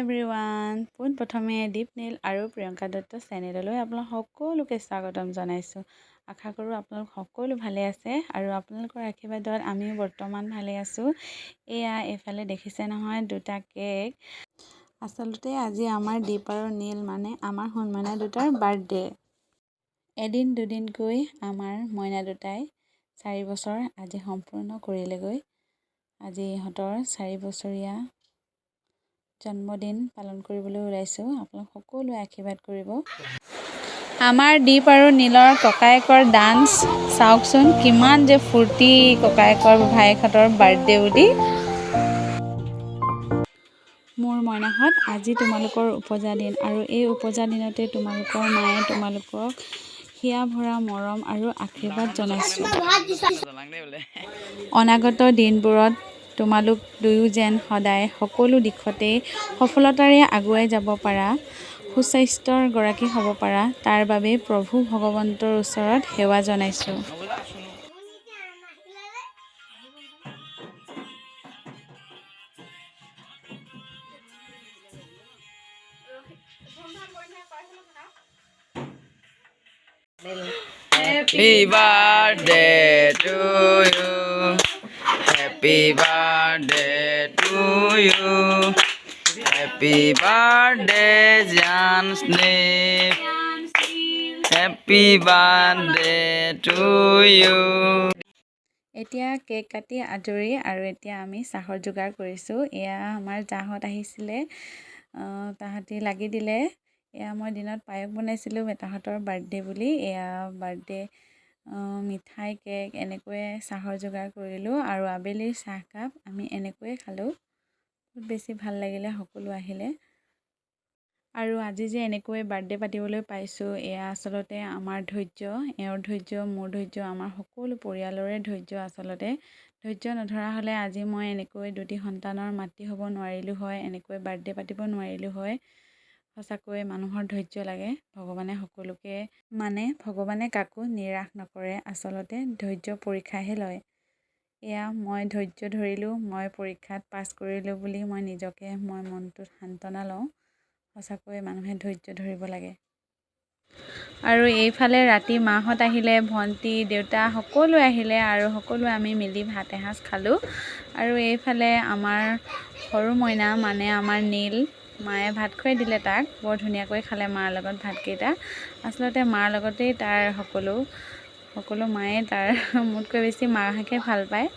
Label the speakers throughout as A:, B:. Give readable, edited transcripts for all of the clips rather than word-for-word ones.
A: Everyone, পোনপ্ৰথমে দীপনীল আৰু প্ৰিয়ংকা দত্ত চেনেললৈ আপোনালোক সকলোকে স্বাগতম জনাইছোঁ। আশা কৰোঁ আপোনালোক সকলো ভালে আছে আৰু আপোনালোকৰ আশীৰ্বাদত আমিও বৰ্তমান ভালে আছোঁ। এয়া এইফালে দেখিছে নহয় দুটা কেক। আচলতে আজি আমাৰ দীপ আৰু নীল মানে আমাৰ সোণমইনা দুটাৰ বাৰ্থডে। এদিন দুদিনকৈ আমাৰ মইনা দুটাই 4 বছৰ আজি সম্পূৰ্ণ কৰিলেগৈ। আজি ইহঁতৰ 4 বছৰীয়া জন্মদিন পালন কৰিবলৈ ওলাইছোঁ। আপোনালোক সকলোৱে আশীৰ্বাদ কৰিব। আমাৰ দীপ আৰু নীলৰ ককায়েকৰ ডান্স চাওকচোন, কিমান যে ফূৰ্তি ককায়েকৰ ভায়েকহঁতৰ বাৰ্থডে বুলি। মোৰ মইনাহঁত, আজি তোমালোকৰ উপজা দিন আৰু এই উপজা দিনতে তোমালোকৰ মায়ে তোমালোকক হিয়া ভৰা মৰম আৰু আশীৰ্বাদ জনাইছোঁ। অনাগত দিনবোৰত তোমালোক দুয়ো যেন সদায় সকলো দিশতেই সফলতাৰে আগুৱাই যাব পাৰা, সুস্বাস্থ্যৰ গৰাকী হ'ব পাৰা, তাৰ বাবে প্ৰভু ভগৱন্তৰ ওচৰত সেৱা জনাইছোঁ।
B: Happy birthday to you. Happy birthday to you. Happy birthday, Jan Snip. Happy birthday to you.
A: এতিয়া কেক কাটি আজৰি আৰু এতিয়া আমি চাহৰ যোগাৰ কৰিছোঁ। এয়া আমাৰ জাহঁত আহিছিলে, তাহাঁতি লাগি দিলে। এয়া মই দিনত পায়স বনাইছিলোঁ বেটাহঁতৰ বাৰ্থডে বুলি। এয়া বাৰ্থডে মিঠাই, কেক, এনেকৈয়ে চাহৰ যোগাৰ কৰিলোঁ আৰু আবেলিৰ চাহকাপ আমি এনেকৈয়ে খালোঁ। বহুত বেছি ভাল লাগিলে, সকলো আহিলে। আৰু আজি যে এনেকৈ বাৰ্থডে পাতিবলৈ পাইছোঁ, এয়া আচলতে আমাৰ ধৈৰ্য, এওঁৰ ধৈৰ্য, মোৰ ধৈৰ্য, আমাৰ সকলো পৰিয়ালৰে ধৈৰ্য। আচলতে ধৈৰ্য নধৰা হ'লে আজি মই এনেকৈ দুটি সন্তানৰ মাতৃ হ'ব নোৱাৰিলোঁ হয়, এনেকৈ বাৰ্থডে পাতিব নোৱাৰিলোঁ হয়। সঁচাকৈ মানুহৰ ধৈৰ্য লাগে। ভগৱানে সকলোকে, মানে ভগৱানে কাকো নিৰাশ নকৰে, আচলতে ধৈৰ্য পৰীক্ষাহে লয়। এয়া মই ধৈৰ্য ধৰিলোঁ, মই পৰীক্ষাত পাছ কৰিলোঁ বুলি মই নিজকে মই মনটোত সান্তনা লওঁ। সঁচাকৈ মানুহে ধৈৰ্য ধৰিব লাগে। আৰু এইফালে ৰাতি মাহঁত আহিলে, ভণ্টি, দেউতা সকলোৱে আহিলে আৰু সকলোৱে আমি মিলি ভাত এসাঁজ খালোঁ। আৰু এইফালে আমাৰ সৰু মইনা, মানে আমাৰ নীল, মায়ে ভাত খুৱাই দিলে তাক। বৰ ধুনীয়াকৈ খালে মাৰ লগত ভাতকেইটা। আচলতে মাৰ লগতেই তাৰ সকলো সকলো। মায়ে তাৰ মোতকৈ বেছি মাকে ভাল পায়।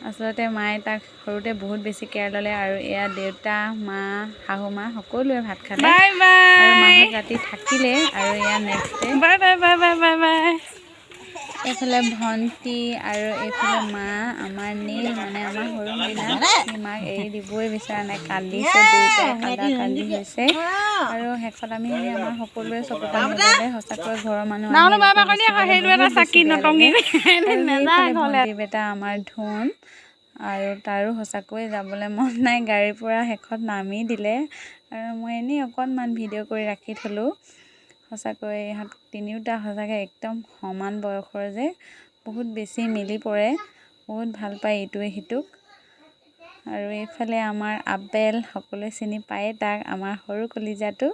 A: আচলতে মায়ে তাক সৰুতে বহুত বেছি কেয়াৰ ল'লে। আৰু এয়া দেউতা, মা, শাহু মা সকলোৱে ভাত খালে।
C: Bye bye.
A: আৰু মাহঁত ৰাতি থাকিলে। আৰু এয়া next day.
C: Bye bye bye bye bye bye.
A: এইফালে ভণ্টি আৰু এইফালে মা। আমাৰ নীল, মানে আমাৰ সৰু মইনা, সি মাক এৰি দিবই বিচৰা নাই, কান্দিছে। দুয়োটাই কান্দা কান্দি হৈছে আৰু শেষত আমি আমাৰ সকলোৰে চকু পানী ওলালে। সঁচাকৈ ঘৰৰ মানুহ আহি
C: নাওনো বাই বাই
A: এনেকৈ
C: কৰি
A: গুচি
C: আকৌ
A: গ'লে
C: সেইটো এটা
A: বহুত বেছি
C: চাকি
A: বেয়া
C: নটঙি
A: লাগে। আৰু
C: নাযায়
A: সেইফালে
C: ঘৰলে।
A: ভণ্টি বেটা আমাৰ ধুন আৰু তাৰো সঁচাকৈ যাবলৈ মন নাই। গাড়ীৰ পৰা শেষত নামি দিলে আৰু মই এনেই অকণমান ভিডিঅ' কৰি ৰাখি থ'লোঁ। সঁচাকৈ ইহঁত তিনিওটা সঁচাকৈ একদম সমান বয়সৰ যে বহুত বেছি মিলি পৰে, বহুত ভাল পায় ইটোৱে সিটোক। আৰু এইফালে আমাৰ আপেল, সকলোৱে চিনি পায়ে তাক, আমাৰ সৰু কলিজাটো।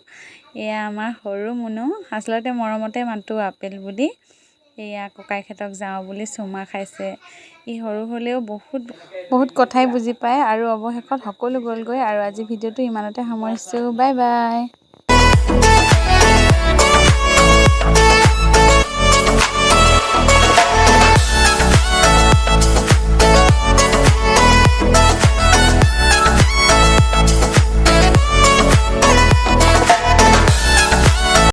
A: এয়া আমাৰ সৰু মুনু, আচলতে মৰমতে মাতোঁ আপেল বুলি। এয়া ককাইকহঁতক যাওঁ বুলি চুমা খাইছে। ই সৰু হ'লেও বহুত বহুত কথাই বুজি পায়। আৰু অৱশেষত সকলো গ'লগৈ আৰু আজি ভিডিঅ'টো ইমানতে সামৰিছোঁ। Bye bye.